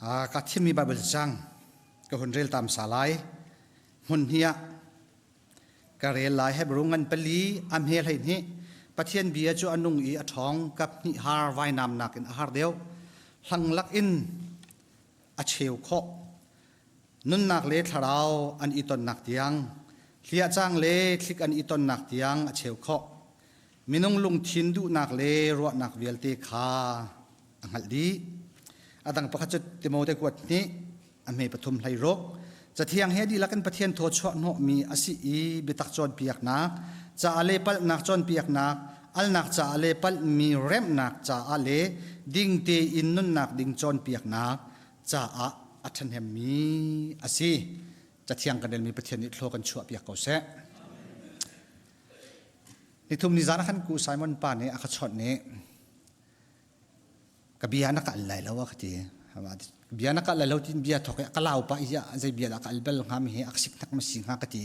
Ka thimmi Bible cang ka hun rel tam sa lai. Hmun hi ah ka rel lai Hebrew ngan pali a hme hlei hnih Pathian bia cu a nung i a ṭhawng kap hnih har vainam nakin a har deuh hlang lak in a cheu khawh nunnak le thlarau an i tonnak tiang hliahcang le thlik an i tonnak tiang a cheu khawh minung lungthin duhnak le ruahnak vialte kha a hngalh dih. A dang pakhat cu Timote kuat nih a hme pathum hlei ruk. Cathiang he dihlak in Pathian thaw chuah hnawhmi a si i biatak cawnpiaknak, caah le palhnak cawnpiaknak, alnak caah le palhmi remhnak caah le ding tein nunnak ding cawnpiaknak caah a ṭhahnemmi a si. Cathiang kan relmi Pathian nih thlaw kan chuahpiak ko seh. Nithum ni zan ah khan ku Simon pa nih a ka chawnh i ka bia na ka al lai lo a ka ti. Bia na ka al lai lo tin bia thok i ka lau pa i zei bia dah ka al bel hnga mi hi a ka sik hnak ma si hnga ka ti.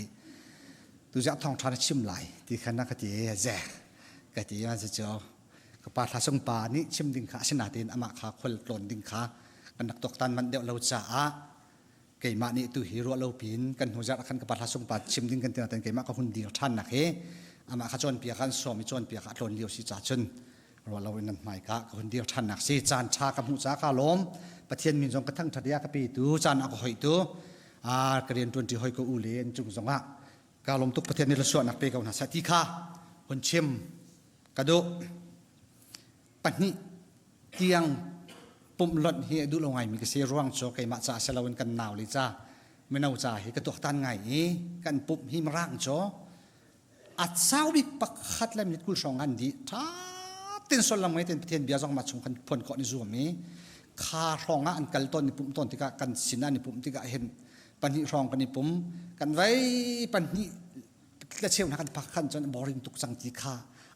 Tu ziah thawng ṭha na chim lai ti khan na ka ti ze ka ti ma cu ka pa thla sung pa nih chim ding kha asinain amah kha khual tlawn ding kha kan rak tuaktan manh deuh lo caah keimah nih tu hi ruah lo pin kan hnu zarh khan ka pa hla sung pa chim ding kan ti nain keimah ka hun dir ṭhan nak hi amah kha cawnpiak kan sawm i cawnpiak a tlawn lio si ca cun ruah lo in nan hmai ka ka hun dir ṭhan nak si caan ṭha ka hmuh ca ka lawm Pathian min zong ka thangṭhat ya ka pe tu caan a ka hoi tu a ka rian ṭuan ṭi hoi ko u le an cung zong ah ka lawm tuk Pathian nih hlasuahnak pe ko hna seh ti kha hun chim ka duh pahnih tiang pumh lonh hi a duh lo ngaimi ka si ruang cu keimah ca si loin kan nau le ca mino ca hi ka tuaktan ngai i kan pumh hi mirang cu a sau bik pakhat le minute 20 hrawng an dih ṭha tin sullam ngei ten Pathian bia zong mah chung kan phuan khawh ni zuam i kha hrawng ah an kal tawn ni pumh tawn tikah kan sin ah ni pumh tikah hin pahnih hrawng kan i pum kan vei pahnih la cheu hna kan phak khan cun boring tuk cang ti kha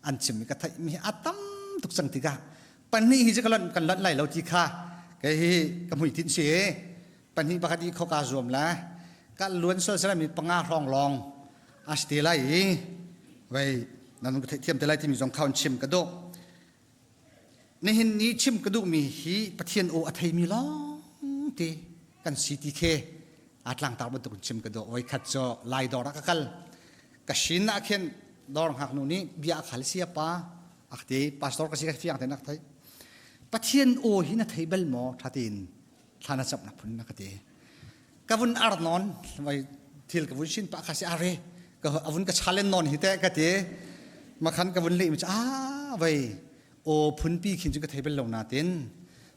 an chim i ka theih mi a tam tuk cang tikah pahnih hi cu ka lonh kan lonh lai lo ti kha kei hi ka hmuitinh si pahnih pakhat i khoka zuam la ka luan sual sala mi panga hrawng lawng a si te lai i vei nan ka theihthiam te lai timi zong kha chim ka duh nihin ni chim ka duhmi hi Pathian aw a theimi lawng te kan si ti khe a tlangtar bantuk in chim ka duh oi khat cu lai dawr ah ka kal ka shin ah khin dawr ngak nu nih bia a khal sia pa ak ti pastor ka si ka fiang te nak thei Pathian aw hi na thei bal maw tha tin thla na camnak phun na ka ti ka vun ar non vai thil ka vun shin pa kha si are ka avun ka challenge non hi te ka ti makhan ka vun le mi a vai o phunpi khin chu ka thei bel lo na tin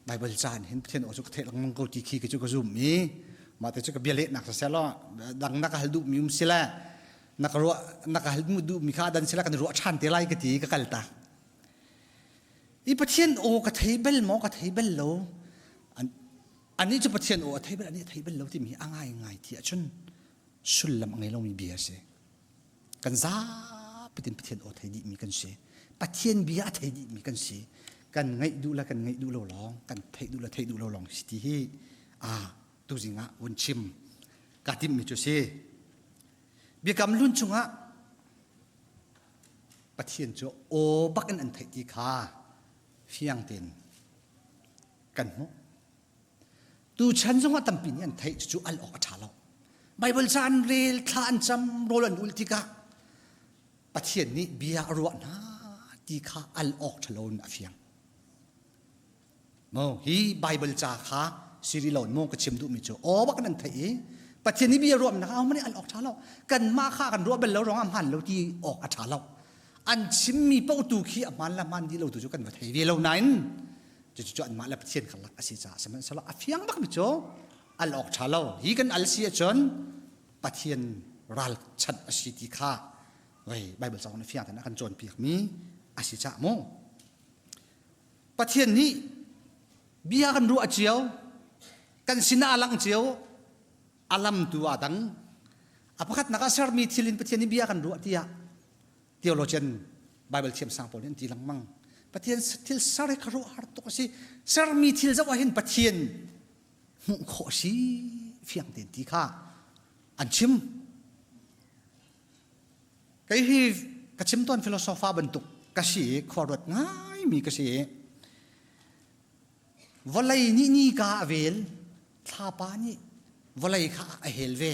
bible caan hin Pathian aw chu ka thei lengmang ko ti khi ka chu ka zum i mah te chu ka bia leh nak sa lo dang na ka hal duh mi um sila na ka ruah na ka hal duh mi kha dan sila kan ruah than te lai ka ti ka kal ta i Pathian aw ka thei bel maw ka thei bel lo anih cu Pathian aw a thei bel anih a thei bel lo timi a ngai ngai ti ahcun sullam a ngei lomi bia a si kan zapi tin Pathian aw thei dihmi kan si Pathian bia a thei dihmi kan si kan ngaih duh le kan ngaih duh lo lawng kan theih duh le theih duh lo lawng si ti hi a tuzing ah vun chim ka timhmi cu si biakam hlun chungah Pathian cu aw bak in an theih ti kha fiang tein kan hmuh. Tuchan zongah tampi nih an theih cucu al awk a ṭha lo. Baibal ca an rel, thla an cam, rawl an ul tikah Pathian nih bia a ruah hna ti kha al awk ṭha lo in a fiang. Mo hi Baibal ca kha siri lo mo ka chim duhmi cu aw bak nan theih i Pathian nih bia ruahnak ah mani al awk ṭha lo. Kanmah kha kan ruah bal lo ruangah hmaan lo ti awk a ṭha lo. An chimmi paoh tu khi a hmaan le hmaan dih lo tu cu kan va thei ve lo nain cucu anmah le Pathian karlak a si caah sihmanhsehlaw a fiang bakmi cu al awk ṭha lo. Hi kan al si ahcun Pathian ralchanh a si ti kha vei Baibal caang nih fiang tein a kan cawnpiakmi a si caah mu. Pathian nih bia kan ruah cio, kan sinah a lang cio, a lam tu aa dang. A pakhatnak ah sermi thil in Pathian nih bia kan ruah tiah theologian Bible thiam sang pawl nih an ti lengmang. Pathian thil ser hi khuaruahhar tuk a si. Sermi thil zoh ah hin Pathian hmuh khawh a si fiang tein ti kha an chim. Kei hi ka chim tawn philosopher bantuk ka si i khuaruat ngaimi ka si i vawlei nih nika a vel. Thlapa nih vawlei kha a hel ve.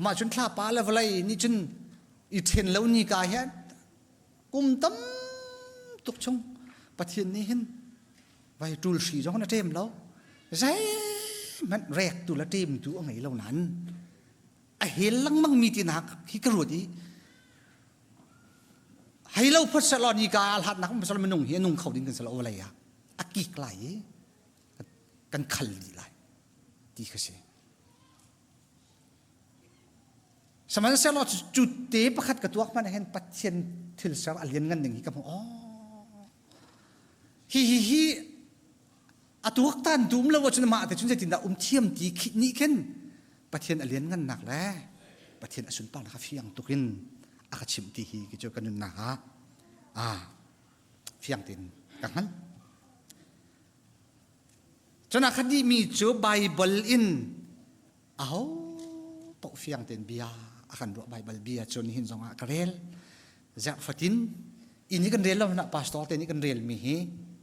Mah cun thlapa le vawlei nih cun i ṭhen lo ni ka hian kum tam tuk chung Pathian nih hin vai ṭul hri zong na ṭem lo. Zeihmanh rek tu le ṭem tu a ngei lo nain a hel lengmang mi tinak hi ka ruat i hei lo phot selaw ni ka hlatnak um selaw minung hi a nung kho ding kan selaw vawlei ah a kik lai i kan khal dih lai ti kha si. Sihmanhsehlaw cu te pakhat ka tuak hmanh hin Pathian thil ser a lian ngan ding hi ka hmuh. Oh. Hi hi hi a tuaktan tu um lo ahcun mah te cun zeitindah um thiam ti khi nih khin Pathian a lian ngannak le Pathian a sunparnak a fiang tuk in a ka chimh ti hi cu ka nunnak ah ah fiang tein ka hngalh. Cun a kha dihmi cu Baibal in aho paoh fiang tein bia a kan ruah Baibal bia cu nihin zongah ka rel. Zarh fatin inn hi kan rel lo hna pastor te nih kan rel mi hi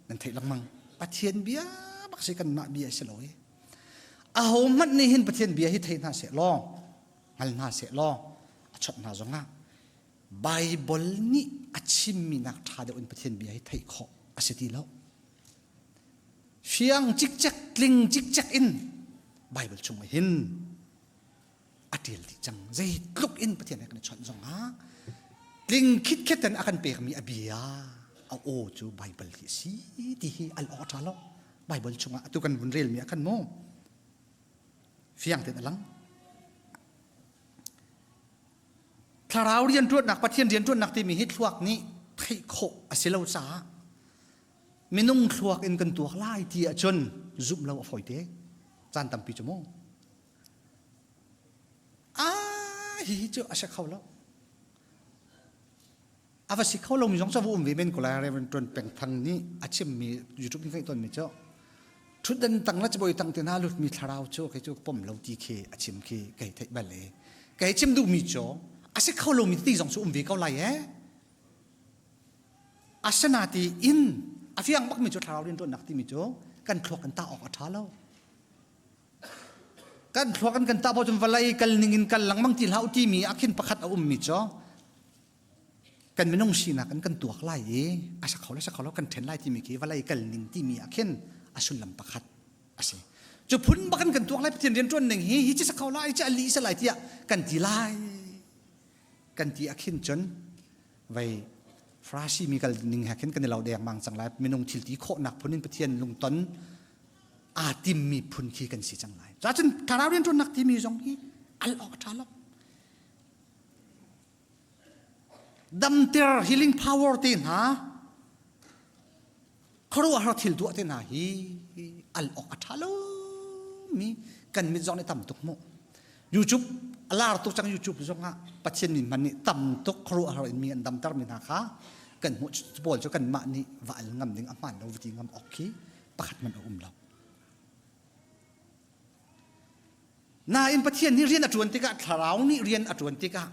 nan theih lengmang. Pathian bia bak si kanmah bia si lo i. Aho hmanh nih hin Pathian bia hi thei hna seh law hngal hna seh law a chawnh hna zongah Baibal nih a chimmi nak ṭha deuh in Pathian bia hi theih khawh a si ti lo. Fiang cikcek tling cikcek in Baibal chung ah hin a ṭial dih cang. Zeitluk in Pathian he kan i chawnh zongah tling khitkhet in a kan pekmi a bia a aw cu Baibal hi a si ti hi al awk a ṭha lo. Baibal chungah atu kan vun relmi ah khan mu fiang tein a lang. Thlarau rianṭuannak Pathian rianṭuannak timi hi thluak nih theih khawh a si lo caah minung thluak in kan tuak lai ti ahcun zumh lo a fawi te. Caan tampi cu mu. Ah hihi cu a si kho lo. A va si kho lomi zong cu a va um ve men ko lai Reverend Tuan Peng Thang nih a chimmi YouTube in ka tawnmi cu ṭhutdan tang le cabuai tang te hna lutmi thlarau cu kei cu pom lo ti khi a chim khi kei theih bal e kei chim duhmi cu a si kho lomi ti zong cu um ve ko lai e asinati in a fiang bakmi cu thlarau rianṭuannak timi cu kan thluak kan tah awk a ṭha lo kan thluak in kan tah cun vawlei kal ning in kal lengmang ti hlah u timi ah khin pakhat a ummi cu kan minung sinak in kan tuak lai i a sa kho le sa kho lo kan ṭhen lai timi khi vawlei kal ning timi ah khin a sullam pakhat a si. Cu phun bakin kan tuak lai Pathian rianṭuan ning hi hi ci sa kho lai ci a li sa lai tiah kan ti lai kan ti ah khin cun vei Farasi mi kal ning he khin kan i lo dengmang cang lai minung thil ti khawhnak phun in Pathian lungton aa timmi phun khi kan si cang lai. Cun thlarau rianṭuannak timi zong hi al awk a ṭha lo. Damter healing power te hna khuaruahhar thil tuah te hna hi al awk a ṭha lomi kan mit zong nih tam tuk mu. YouTube a lar tuk cang YouTube zong ah Pathian min hman nih tam tuk khuaruahhar in mi an damter mi hna kha kan hmuh pawl cu kanmah nih va al ngam ding a hmaan lo va ti ngam awk khi pakhat hmanh a um lo. Nain Pathian nih rian a ṭuan tikah thlarau nih rian a ṭuan tikah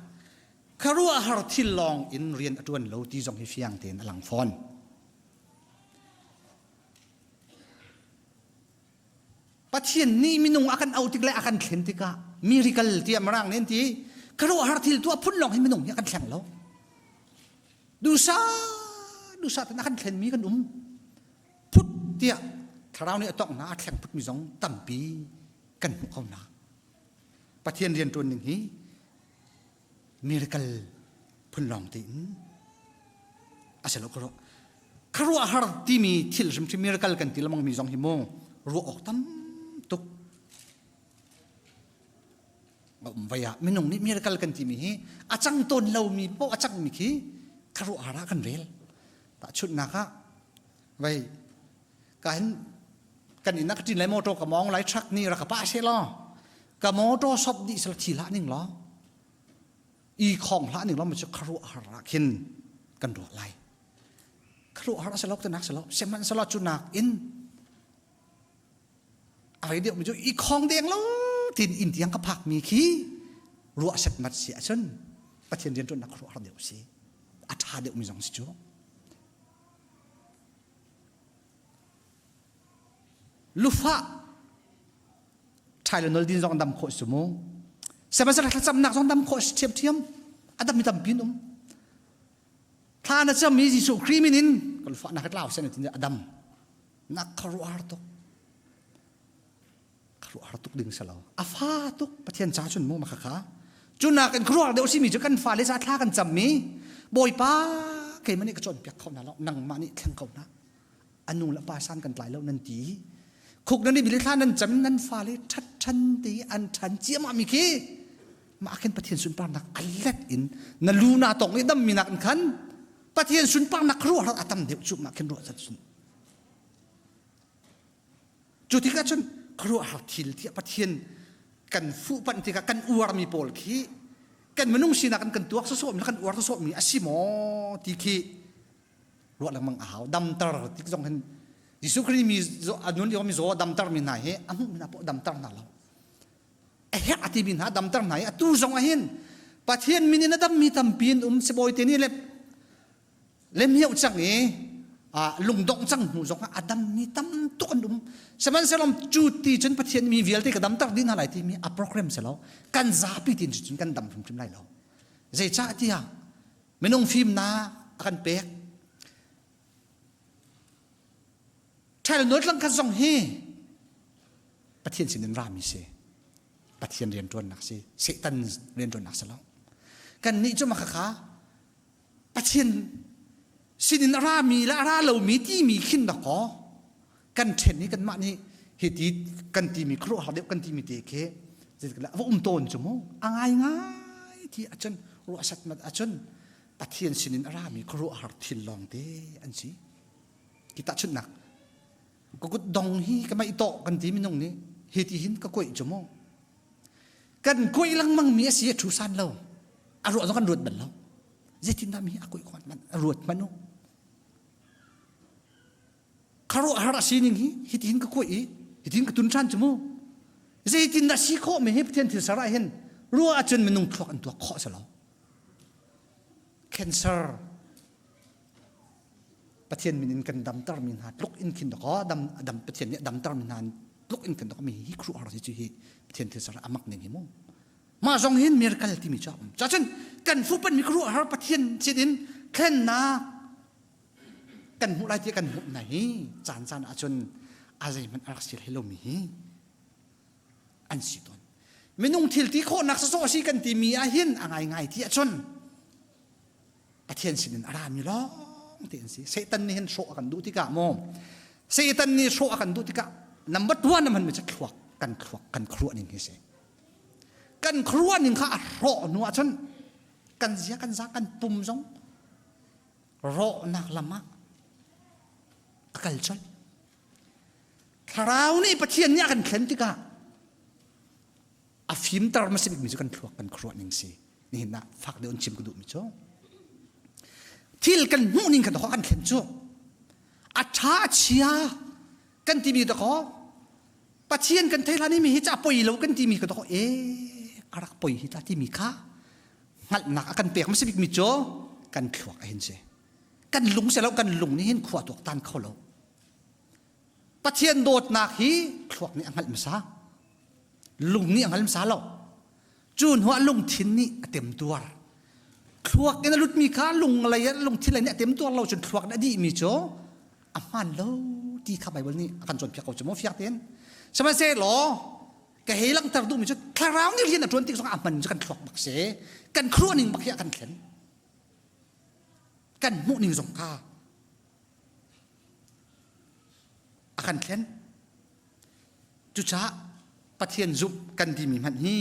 khuaruahhar thil lawng in rian a ṭuan lo ti zong hi fiang tein a lang fawn. Pathian nih minung a kan auh tik le a kan thlen tikah miracle tiah mirang nih an ti khuaruahhar thil tuah phun lawng hin minung hi a kan thleng lo. Dusa dusa ten a kan thlenmi kan um. Phut tiah thlarau nih a tongh hna a thleng phutmi zong tampi kan hmuh ko hna. Pathian rianṭuan ning hi miracle phun lawng tein a si lo ka ruah. Khuaruahhar timi thil hrimhrim miracle kan ti lengmang mi zong hi mu ruah awk tam tuk a um vai ah minung nih miracle kan timi hi a cang tawn lomi paoh a cangmi khi khuaruahhar ah kan rel. Tahchunhnak ah vei ka hin kan inn ah ka ṭin lai motor ka mawng lai truck nih rak ka pah seh law ka motor sop dih sel thi hlah ning law i khong hlah ning law ma cu khuaruahhar ah khin kan ruah lai khuaruahhar a si lo nak si lo sihmanhsehlaw cu nak in a rei deuh mi cu i khong deng lo tin inn tiang ka phak mi khi ruah setmat si ahcun Pathian rianṭuannak khuaruahhar deuh si a ṭha deuh mi zong si cu Lufah. Tylenol din zong dam khawh si mu. Sihmanhsehlaw thlacamnak zong dam khawh si ṭhiamṭhiam. A dam mi tampi an um. Thla na cam i Jesuh Khrih min in kan fahnak hi tlau seh na ti a dam. Na khuaruahhar tuk. Khuaruahhar tuk ding si lo. A fa tuk Pathian ca cun mu maka kha. Cu nak in khuaruahhar deuh simi cu kan fale ca thla kan cam mi Bawipa keimah nih ka cawnpiak kho hna lo nangmah nih thleng ko hna. A nu le pa san kan tlai lo nan ti. Khuk nan i bili thla nan cam nan fale ṭhat ṭhan te an ṭhan ciamah mi khi mah khin Pathian sunparnak a let in na lu na tong i dammi nak in khan Pathian sunparnak ruah a tam deuh cu mah khin ruah cun Cu tikah cun khuaruahhar thil tiah Pathian kan fuhpanh tikah kan uarmi pawl khi kan minung sinak in kan tuak sawsawhmi kan uar sawsawhmi a si maw ti khi ruah lengmang a hau. Damter tik zong hin Jesuh Khrih mi a nun lio mi zaw damter mi hna hi a hmuhmi hna poh damter hna lo. A herh a timi hna damter hna i atu zong ah hin Pathian min in a dammi tampi an um sibawi te nih le lemhioh cang i lungdongh cang hnu zong ah a dammi tam tuk an um sihmanhsehlaw cu ti cun Pathian mi vialte ka damter dih hna lai timi a program si lo kan zapi tin cun kan dam hrimhrim lai lo zeicah tiah minung fimnak a kan pek ṭhal nawl tlang khat zong hi Pathian sinin rami si Pathian rianṭuannak si Satan rianṭuannak si lo kan nih cu makhakha Pathian sinin a rami le a ra lomi timi khin dakaw kan ṭhen i kanmah nih hiti kan timi khuaruahhar deuh kan timi te khi zeitik va um tawn cu mu a ngai ngai ti ahcun ruah satmat ahcun Pathian sinin a rami khuaruahhar thil lawng te an si. Hi tahchunhnak ka kut dong hi ka maih tawh kan ti minung nih hi ti hin ka kuaih cu mu kan kuaih lengmang mi a si a thu san lo a ruah zong kan ruat bal lo zeitindah mi a kuaih khawh man a ruat hmanh u kharuahhar a sining hi hitihin ka kuaih i hitihin ka tun ṭhan cu mu zeitindah si khawh mi hi Pathian thil ser ah hin ruah ahcun minung thluak an tuak khawh si lo cancer Pathian min in kan damter mi hna tluk in khin dakaw dam dam Pathian nih damter mi hna tluk in khin dakaw mi hi khuaruahhar si cu hi Pathian thil ser amak ning hi mu Mah zong hin miracle timi cu a um. Cacun kan fuhpan mi khuaruahhar Pathian sin in thlennak kan hmuh lai ti kan hmuh na hi caan caan ahcun a zeihmanh a rak si hlei lomi hi an si tawn. Minung thil ti khawhnak sawsawh a si kan timi ah hin a ngaingai ti ahcun Pathian sin in a rami lawng te an si. Satan nih hin hrawh a kan duh tikah maw Satan nih hrawh a kan duh tikah number one a hmanmi cu thluak kan thluak kan khuaruah ning hi si. Kan khuaruah ning kha a hrawh hnu ahcun kan zia kan za kan pum zong rawhnak lam ah a kal colh. Thlarau nih Pathian nih a kan thlen tikah a fimter hmasa bikmi cu kan thluak kan khuaruah ning si. Nihin ah fak deuh in chim ka duhmi cu thil kan hmuh ning kha dawh kan thlen cu a ṭha a chia kan timi dakaw Pathian kan thei hlan i mi hi ca poi lo kan timi ka dawh e a rak poi hi ta timi kha hngalhnak a kan pek hmasa bikmi cu kan thluak a hin si kan lung si lo kan lung nih hin khua tuak tan kho lo Pathian dawtnak hi thluak nih a hngalh hmasa lung nih a hngal hmasa lo cu hnuah lungthin nih a temtuar thluak in a lutmi kha lung lei lungthin lei nih a temtuar lo cun thluak nih a dihmi cu a hmaan lo ti kha Baibal nih a kan cawnpiak ko cu mu fiak tein sihmanhsehlaw ka hei langhter duhmi cu thlarau nih rian a ṭuan tik zongah a hman cu kan thluak bak si kan khuaruah ning bak hi a kan thlen kan hmuh ning zong kha a kan thlen cucaah Pathian zumh kan timi hmanh hi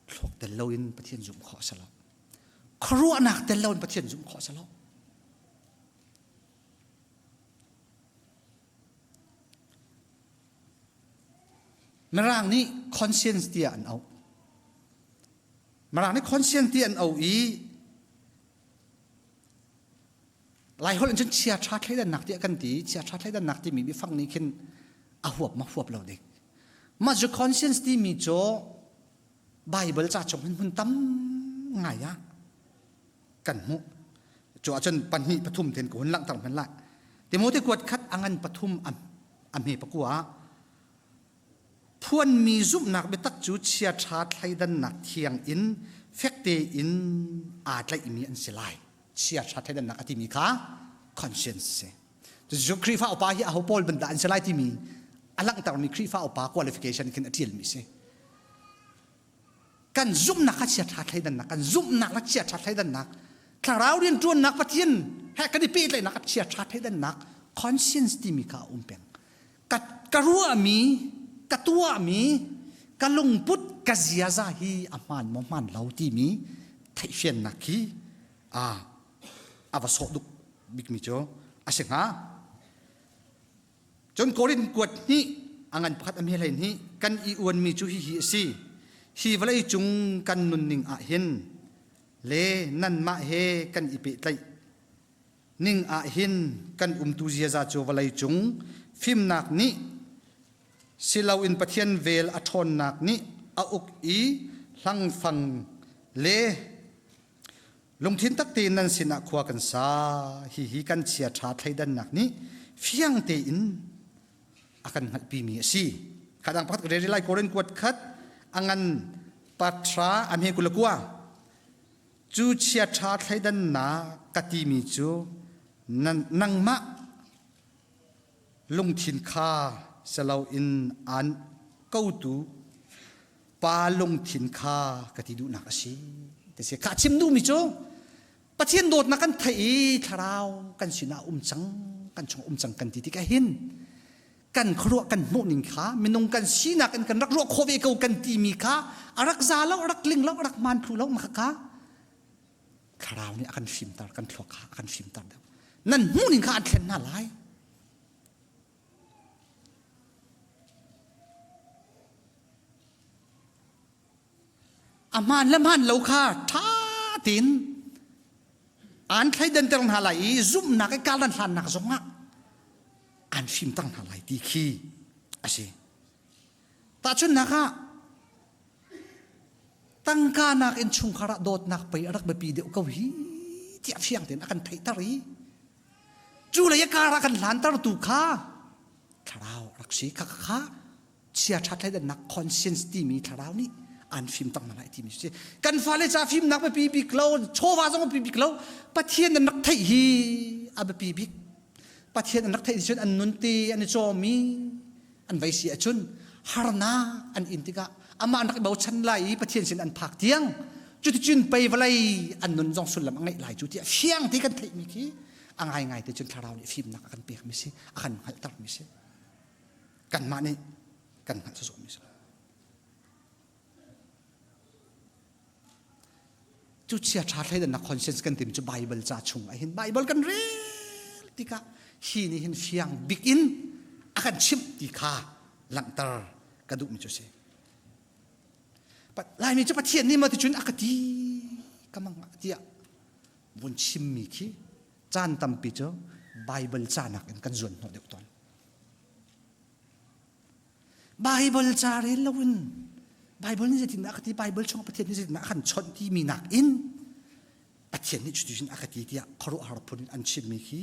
thluak tel loin Pathian zumh khawh a si lo khuaruahnak tel loin Pathian zumh khawh a si lo Mirang nih conscience tiah an auh. Mirang nih conscience tiah an auh i Laiholh in cun chia ṭha thleidannak tiah kan ti. Chia ṭha thleidannak timi biafang nih khin a huap ma huap lo dik. Mah cu conscience timi cu Bible ca chung hin hmun tam ngai ah kan hmuh. Cu ahcun pahnih pathum ten ka hun langhter hman lai. Timote kuat khat a ngan pathum a hme pakua ah. Phuanmi zumhnak biatak cu chiaṭha thleidannak thiang in fek tein aa tlaihmi an si lai. Chiaṭha thleidannak a timi kha conscience si. Cucu Khrihfa upa hi aho pawl ban dah an si lai timi a langhtermi Khrihfa upa qualification khin a ṭialmi si. Kan zumhnak kha chiaṭha thleidannak, kan zumhnak le chiaṭha thleidannak, thlarau rianṭuannak Pathian he kan i pehtlaihnak a chiaṭha thleidannak conscience timi kha a um peng. Ka, ka ruahmi, ka tuahmi, ka lungput, ka ziaza hi a hmaan maw hmaan lo timi theihfiannak khi a a va sawh duk bikmi cu a si hnga. Cun Korin kuat hnih a ngan pakhat a hme hlei hnih kan i uanmi cu hihi a si. Hi vawlei cung kan nunning ah hin le nanmah he kan i pehtlaih ning ah hin kan umtu ziaza cu vawlei cung fimnak nih si loin Pathian vel a ṭhawnnak nih a uk i hlangfang le Lungthin tak tein nan sinah khua kan sa. Hihi kan chiaṭha thleidannak nih fiang tein a kan hngalhpimi a si. Khadang pakhat ka rel lai Korin kuat khat a ngan patra a hme kula kua. Cu chiaṭha thleidannak ka timi cu nangmah lungthin kha siloin aan kotu pa lungthin kha ka ti duhnak a si ti si kha chim duhmi cu Pathian dawtnak kan theih i thlarau kan sinah um cang kan chung um cang kan ti tikah hin kan khuaruah kan hmuh ning kha minung kan sinak in kan rak ruah khawh ve ko kan timi kha a rak za lo a rak tling lo a rak man thlu lo ma kha thlarau nih a kan fimter kan thluak kha a kan fimter deuh nan hmuh ning kha an thlen hna lai A hmaan le hmaan lo kha ṭha tein aan thleidanter hna lai i zumhnak i kar nan hlannak zongah aan fimter hna lai ti khi a si. Tahchunhnak ah, tangka nakin chungkhar ah dawtnak pei a rak biapi deuh ko hi tiah fiang tein a kan theihter i Cu lei a kar ah kan hlantertu kha thlarau rak si. Kha kha chia ṭha thleidannak conscience timi thlarau nih an fim tak hna lai timi si. Kan fale ca fimnak biapi bik lo, chawva zong biapi bik lo, Pathian an rak theih hi a biapi bik. Pathian an rak theih cun an nun te an i cawmi an vei si ahcun harnak an in tikah amah an rak i bochan lai i Pathian sin an phak tiang cuticun pei vawlei an nun zong sullam a ngeih lai cu tiah fiang te kan theihmi khi a ngaingai te cun thlarau nih fimnak a kan pekmi si a kan hngalhtermi si kanmah nih kan hngalh sawsawhmi si Cu chiaṭha thleidannak conscience kan timi cu Bible ca chung ah hin Bible kan rel tikah hi nih hin fiang bik in a kan chimh ti kha langhter ka duhmi cu a si. Laimi cu Pathian nih maw ticun a ka ti ka mang ah tiah vun chimmi khi caan tampi cu Bible ca nakin kan zuan hnawh deuh tawn. Bible ca rel loin Bible nih zeitindah a ka ti Bible chung Pathian nih zeitindah a kan chawnh timi nakin Pathian nih cuticun a ka ti tiah khuaruahhar phun in an chimmi khi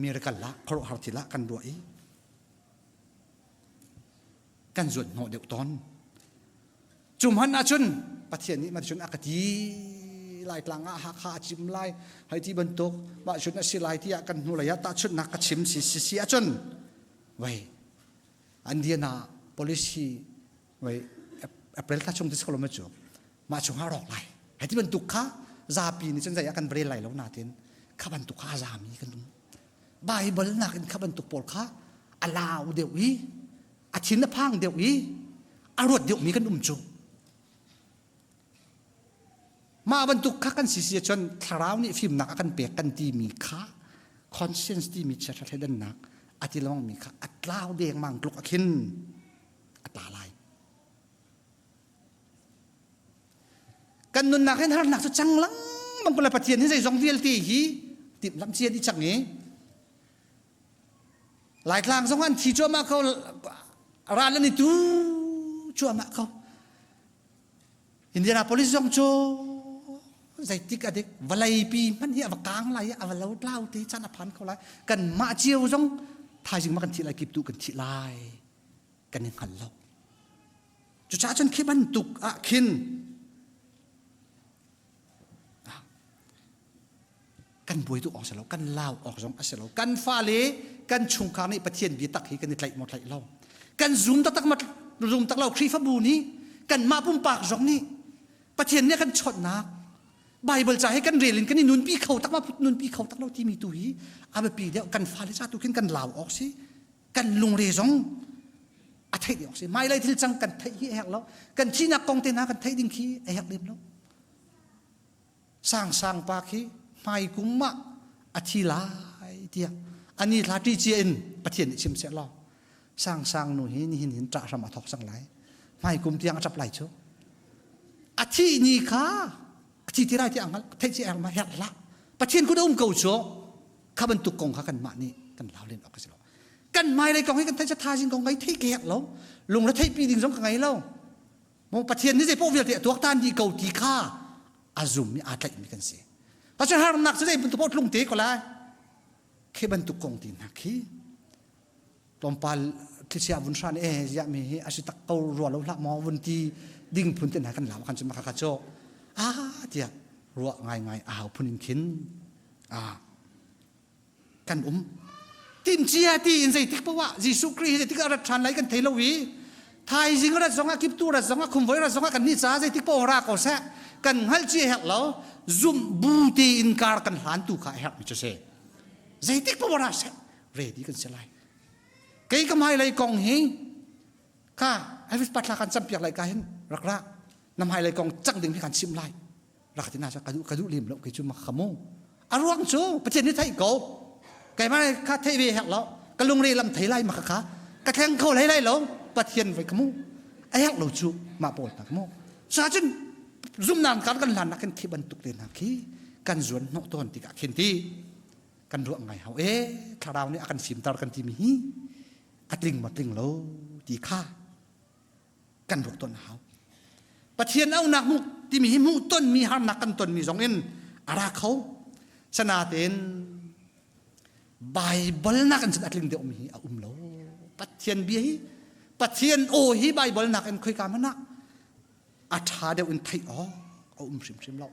miracle ah khuaruahhar thil ah kan ruah i kan zuan hnawh deuh tawn. Cu hmanh ahcun Pathian nih cun a ka ti Laitlang ah Hakha a cim lai hei ti bantuk mah cun a si lai tiah kan hnulei ah tahchunhnak ka chim si si si ahcun wei Indiana policy wei April thla chung ti si ko lo cu mah chung ah rawk lai hei ti bantuk kha zapi nih cun zei ah kan rel lai lo natin kha bantuk kha a zami kan um Bible nakin kha bantuk pawl kha a lau deuh i a thin a phang deuh i a ruat deuhmi kan um cu mah bantuk kha kan si si cun thlarau nih fimnak a kan pek kan timi kha conscience timi chiaṭha thleidannak a ti lengmangmi kha a tlau dengmang tluk a khin a tla lai kan nunnak hin harnak cu cang lengmang ko le Pathian hi zeizong vialte hi timhlamh cia dih cang i Laitlang zong an thi cuahmah ko ral an i tu cuahmah ko Indianapolis zong cu zeitik a dik vawleipi hmanh hi a va kang lai i a va lo tlau te caan a phan ko lai kan mah cio zong thaizing ma kan thih lai kip tu kan thih lai. Kan i hngal lo. Cucaah cun khi bantuk ah khin kan buai tuk awk si lo, kan lau awk zong a si lo. Kan fale, kan chungkhar nih Pathian bia tak hi kan i tlaih maw tlaih lo. Kan zum taktak ma zum tak lo Khrihfabu nih kanmah pumpak zong nih Pathian nih a kan chawnhnak Bible ca hi kan rel in kan i nunpi kho tak ma nunpi kho tak lo timi tu hi a biapi deuh kan fale ca tu khin kan lau awk si kan lungre zong a theih ding awk si hmailei thil cang kan theih hi a herh lo kan thihnak kong te hna kan theih ding khi a herh lem lo Sangsang pa khi hmai kum ah a thi lai tiah ani thla ṭi cia in Pathian nih chim seh law Sangsang nu hi nihin hin ṭah hram a thawk cang lai hmai kum tiang a ṭap lai cu a thih ni kha a thi ti lai tiah a hngalh theih ci ma herh hlah Pathian kut a um ko cu kha bantuk kong kha kanmah nih kan lau len awk a si lo kan hmailei kong hi kan theih thaizing kong ngai thei ka herh lo lungre theihpi ding zong ka ngei lo Maw Pathian nih zei paoh vialte a tuaktan dih ko ti kha a zum i aa tlaihmi kan si. Pasal harnak cu zei bantuk paoh tlung te ko lai. Khi bantuk kong ti hna khi tlawmpal thlichia vun hran e ziah mi hi a si tak ko rua lo hlah maw vun ti ding phun te hna kan lam kan cu maka ka cho ah tiah ruah ngai ngai a hau phun in khin ah kan um timcia ti in zeitik poah ah Jesuh Khrih hi zeitik ah rat ṭhan lai kan thei lo i thaizing rat zongah kiptu rat zongah khumvoi rat zongah kan nih caah zeitik poah ra ko seh kan hngalh ci herh lo zumh bu tein kar kan hlan tu kha a herhmi cu si zeitik poah ra seh ready kan si lai kei ka hmailei kong hi kha Elvis patla kan campiak lai ka hin rak ra na hmailei kong cang ding hi kan chim lai rak ti na ka duh ka duh lem lo kei cu mak khamu a ruang cu pathian nih theih ko keimah kha theih ve herh lo ka lungre lam thei lai maka kha ka thleng kho hlei lai lo pathian voi khamu a herh lo cu mah pawl hna khamu sa cun zumnak kan kan hlan nak khin khi bantuk te hna khi kan zuan hnawh tawn tikah khin ti kan ruah ngai hau e thlarau nih a kan fimtar kan timi hi a tling ma tling lo ti kha kan ruah ton a hau. Pathian aunak hmuh timi hi hmuh tonmi harnak kan tonmi zong in a ra kho. Sanatein Bible nak in cun a tling deuhmi hi a um lo. Pathian bia hi Pathian aw hi Bible nak in khoika hmanh ah a ṭha deuh in theih awk a um hrimhrim lo.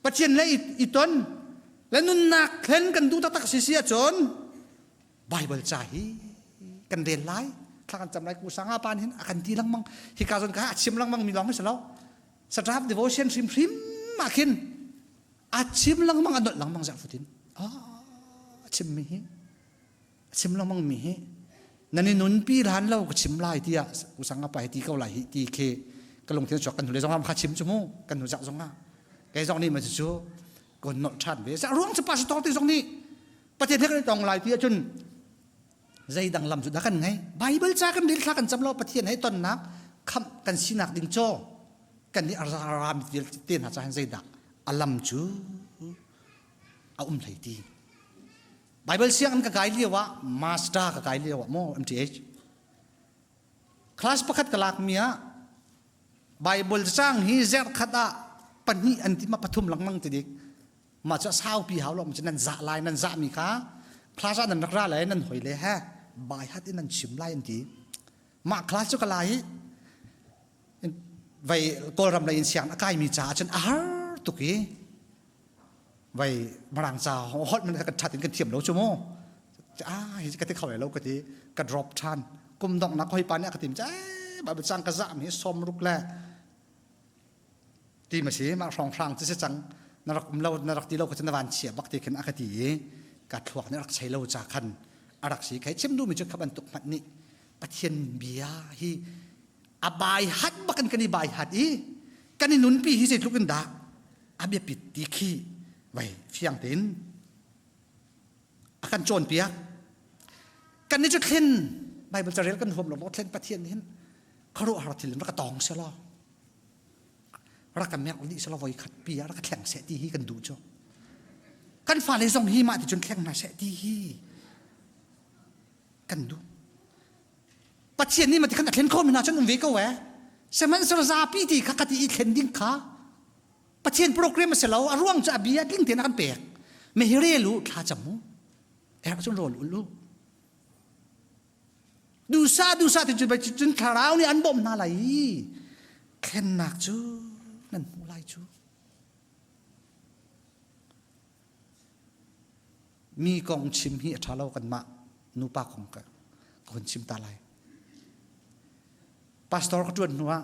Pathian le i ton le nunnak thlen kan duh taktak si si ahcun Bible ca hi kan rel lai thla kan cam lai ku sanga pan hin a kan ti lengmang hika zon ka a chim lengmang mi lawng si lo satrap devotion hrimhrim ah khin a chim lengmang a nolh lengmang zah futin a chim mi hi a chim lengmang mi hi nan i nunpi hlan lo ka chim lai tiah usanga pa hi ti ko lai hi ti khi ka lungthin chuak kan hnu le zong kha chim chu mu kan hnu zak zong ah kei zong nih ma cu kon nolh ṭhan ve sa ruang cu pastor ti zong nih Pathian he kan i tong lai ti ahcun zeidang lam cu dah kan ngei Bible ca kan rel thla kan cam lo Pathian he tonnak khamh kan sinak ding caw kan nih ram vialte hna ca hin zeidah a lam cu a um hlei ti Bible sianginn ka kai lio ah master ka kai lio ah maw MTH class pakhat ka lak mi ah Bible cang hi zerh khat ah pahnih an ti ma pathum lengmang ti dik mah cu saupi hau lo cu nan zah lai nan zah mi kha class ah nan rak ra lai nan hoi le he bai hat in nan chim lai an ti mah class cu ka lai i vai kawlram lei in siang a kai mi caah cun a har tuk i vai marang ca holh man kan that in kan thiam lo cu mu ah hi ka ti kho lo ka ti ka drop than kum dong nak hoi pa nih a ka tim cha bible cang ka zah mi som ruk le ti ma si mah hrawng hrang cu si cang na rak um lo na rak ti lo kha na van chia bak ti khin a ka ti i ka thluak nih rak chei lo ca khan a rak si khai chim duhmi cu kha bantuk hmanh nih Pathian bia hi a bai hat bak in kan i bai hat i kan i nunpi hi zeitluk in dah a biapit ti khi vai fiang tein a kan cawnpiak kan ni cu thlen Bible carel kan huam lo thlen Pathian hin khuaruahhar thil in rak ka tawng selaw rak ka merh dih selaw voi khat pi ah rak ka thleng seh ti hi kan duh cu kan fale zong hi mah ti cun thleng hna seh ti hi kan duh Pathian nih mah ti khan a thlen kho mi hna cun um ve ko eh sihmanhsehlaw zapi ti kha ka ti i thlen ding kha Pathian program a si lo a ruang cu a bia tling tein a kan pek me hi rel u thla cam u er cun rawl ul u. Dusa dusa ti cun cun thlarau nih an bawmh hna lai i thlennak cu nan hmuh lai cu. Mi kong chim hi a ṭha lo kanmah nupa kong ka ka hun chim ta lai. Pastor ka ṭuan hnu ah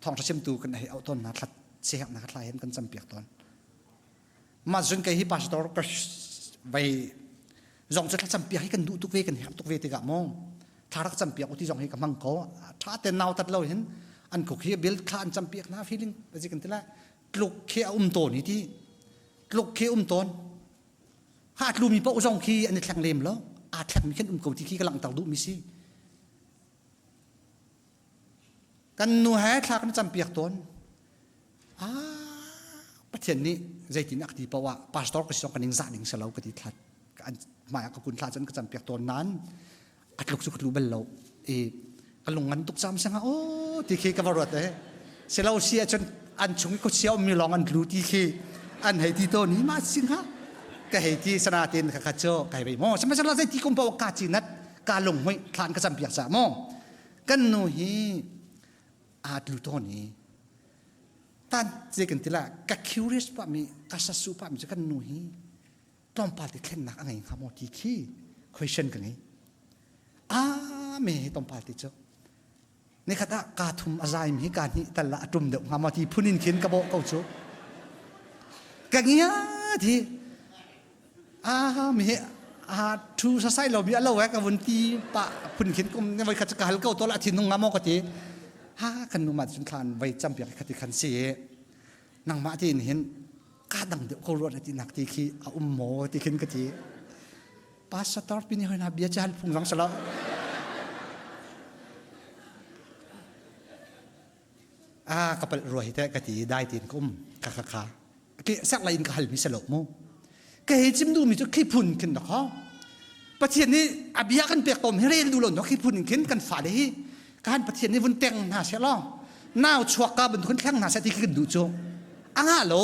thawngṭha chimtu kan hei auh tawn hna thlat siherhnak thla hin kan campiak tawn. Mah cun kei hi pastor ka vei zong cu thlacam piak hi kan duh tuk ve kan herh tuk ve tikah maw thla rak cam piak u ti zong hi ka hmang ko tha ten nau tat lo hin an khuk hi bil thla an cam piak na feeling azi kan ti lai tluk khi a um tawn hi ti tluk khi um tawn ha tlu mi paoh zong khi an i thleng lem lo aa thleng mi khin um ko ti khi ka langhter duh mi si Kan nu he thla kan campiak tawn. Ah, Pathian nih zeitin a ka ti paoh ah pastor ka si zong ka ning zah ding si lo ka ti thlat. An hmai ah ka kun thla cun ka campiak tawn nain a tluk cu ka tlu bal lo. I ka lung ngan tuk cam sanga oh ti khi ka va ruat eh. Silo si ahcun an chung i khuachia ummi lawng an tlu ti khi an hei ti tawn i ma sing ha ka hei ti sana tin kha kha cu kai vei mo sihmanhsehlaw zei ti kum paoh ka ci nat ka lung hmuih thlan ka campiak ca maw kan nu hi aa tlu tawn i tan ce kan ti la ka curious pa mi ka sasu pa mi cu kan nu hi tlawmpal te thlennak a ngei hnga maw ti khi question ka ngei a me tlawmpal te cu nikhat ah ka thum a zai mi ka hnih tal a tum deuh hnga maw ti phun in khin ka bawh ko cu ka ngia thi a mi a thu sasai lo mi a lo ka vun ti pa phun khin kum ne voi khat ka hal ko to la thin nung nga maw ka ti ha kan nu ma chun thlan vai cham piak khati khan si nangmah ti in hin ka dang deuh ko ruat ti nak ti khi a um maw ti khin ka ti pastor pini hoi na bia chan phung zong sala a ka palh rua hi te ka ti dai tin ka um ka kha kha ke sak lai in ka hal mi selo mu ka he chim du mi cu khi phun khin da kho pathian nih a bia kan pek tom hi rel du lo no khi phun khin kan fa le hi kan pathian nih vun teng hna se lo nau chuak ka bantuk thleng hna se ti khi kan duh cu anga lo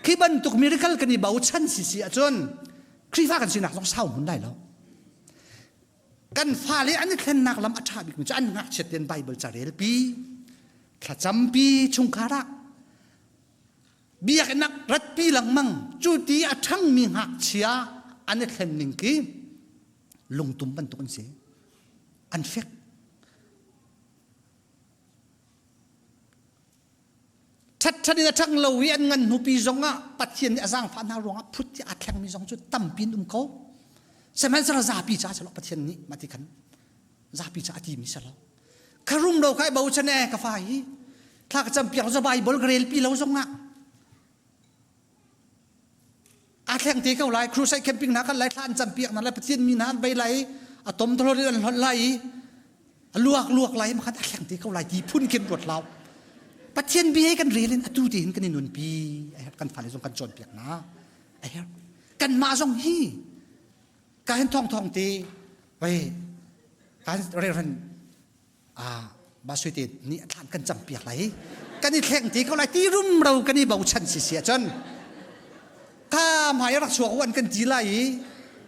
khi bantuk miracle kan i bochan si si ahcun Khrihfa kan sinak zong sau hmun lai lo kan fale an i thlennak lam a ṭha bikmi cu an ngakchiat tein Bible ca relpi thlacampi chungkhar ah biakinn ah ratpi lengmang cu ti a ṭhangmi ngakchia an i thlen ning khi lungtum bantuk an si an fek ṭhatṭhat in a ṭhang lo i an ngan hnupi zongah Pathian nih a zaangfah hna ruangah phut ti aa thlengmi zong cu tampi in um ko sihmanhsehlaw zapi caah si lo Pathian nih mah ti khan zapi caah a timi si lo kha rum lo kai bochan e ka fa hi thla ka campiak lo Bible ka relpi lo zongah aa thleng te ko lai crusade camping hna kan lai thla an campiak hna lai Pathian mi hna an vei lai a tom tholor in an hlonh lai i a luak luak lai makhan a thleng te ko lai ti phun khin ruat lau Pathian bia kan rel in atu te hin kan i nunpi a herh kan fale zong kan cawnpiak hna a herh kanmah zong hi ka hin thong thong te wei kan reverend ah ba sui te nih thlan kan cam piak lai kan i thleng te ko lai ti rumro kan i bochan si si ahcun ka hmai rak chuak u an kan ti lai i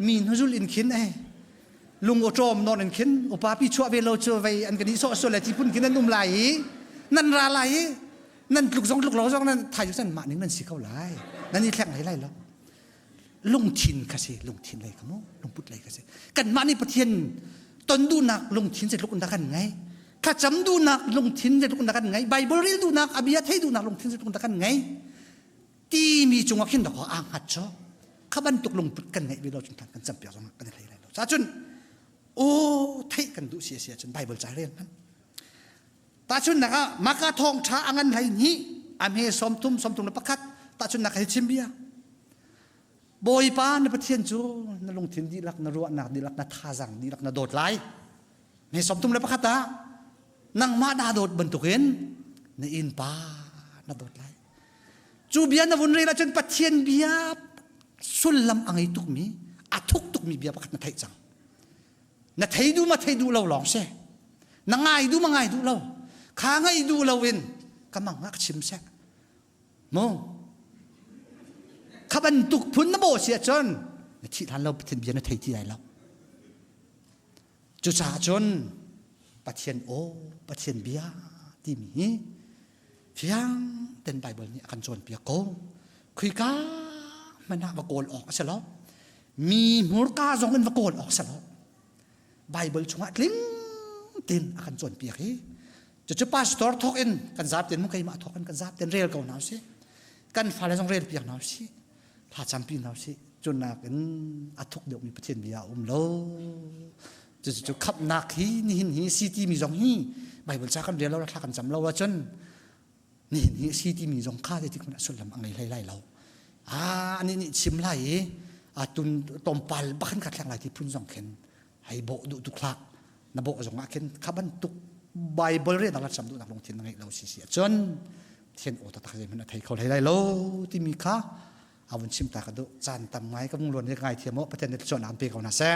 mi hnuzul in khin eh lung awṭawm nawn in khin upa pi chuah ve lo cu vei an kan i sawh sual le ti phun khin nan um lai i nan ra lai i nan tluk zong tluk lo zong nan thai nan mah ning nan si ko lai nan i thleng hlei lai lo lungthin kha si lungthin lei kha mu lungput lei kha si kanmah nih Pathian ton duhnak lungthin zeitluk in dah kan ngei thlacam duhnak lungthin zeitluk in dah kan ngei Bible rel duhnak a bia thei duhnak lungthin zeitluk in dah kan ngei timi cungah khin dah aa hngat cu kha bantuk lungput kan ngeih ve lo cun kan campiak zong kan i hlei lai lo cacun aw theih kan duh si a si ahcun Bible ca rel hmanh tahchunnak ah maka thawngṭha a ngan hlei hnih a hme 30 31 tahchunnak hi chim bia Bawipa na Pathian cu na lungthin dihlak na ruahnak dihlak na thazang dihlak na dawt lai hme 31 ah nangmah naa dawt bantukin na innpa na dawt lai cu bia na vun rel ahcun Pathian bia sullam a ngei tukmi a thuk tukmi bia pakhat na theih cang na thei duh ma thei duh lo lawng si na ngai duh ma ngai duh lo kha ngaih duh lo in ka mang ah ka chim seh mu kha bantuk phun na bawh si ahcun na thih hlan lo Pathian bia na thei ti lai lo. Cucaah cun Pathian aw, Pathian bia timi hi fiang ten Bible nih a kan cawnpiak ko. Khuika hmanh ah va kawl awk a si lo. Mi hmurka zong in va kawl awk a si lo. Bible chungah tling tin a kan cawnpiak hi. Cucu pastor thawk in kan zap ten mu keimah thawk in kan zap ten rel ko hna usih. Kan fale zong rel piak hna usih. Thla campi hna usih. Cu nakin a thuk deuhmi Pathian bia a um lo. Cucu khamhnak hi nihin hi si timi zong hi Bible ca kan rel lo thla kan cam lo ahcun nihin hi si timi zong kha zeitik hmanh ah sullam a ngei hlei lai lo. Ah anih nih chim lai i a tun tompal bakhin ka thleng lai ti phun zong khin hei bawh duh tuk hlah. Na bawh zong ah khin kha bantuk Bible re nak la cam duhnak lungthin na ngeih lo si si ahcun thian aw taktak zeihmanh a thei kho hlei lai lo timi kha a vun chim ta ka duh. Caan tam ngai ka vung luan hi ka ngaithiam aw Pathian nih thluachuahnak an pe ko hna seh.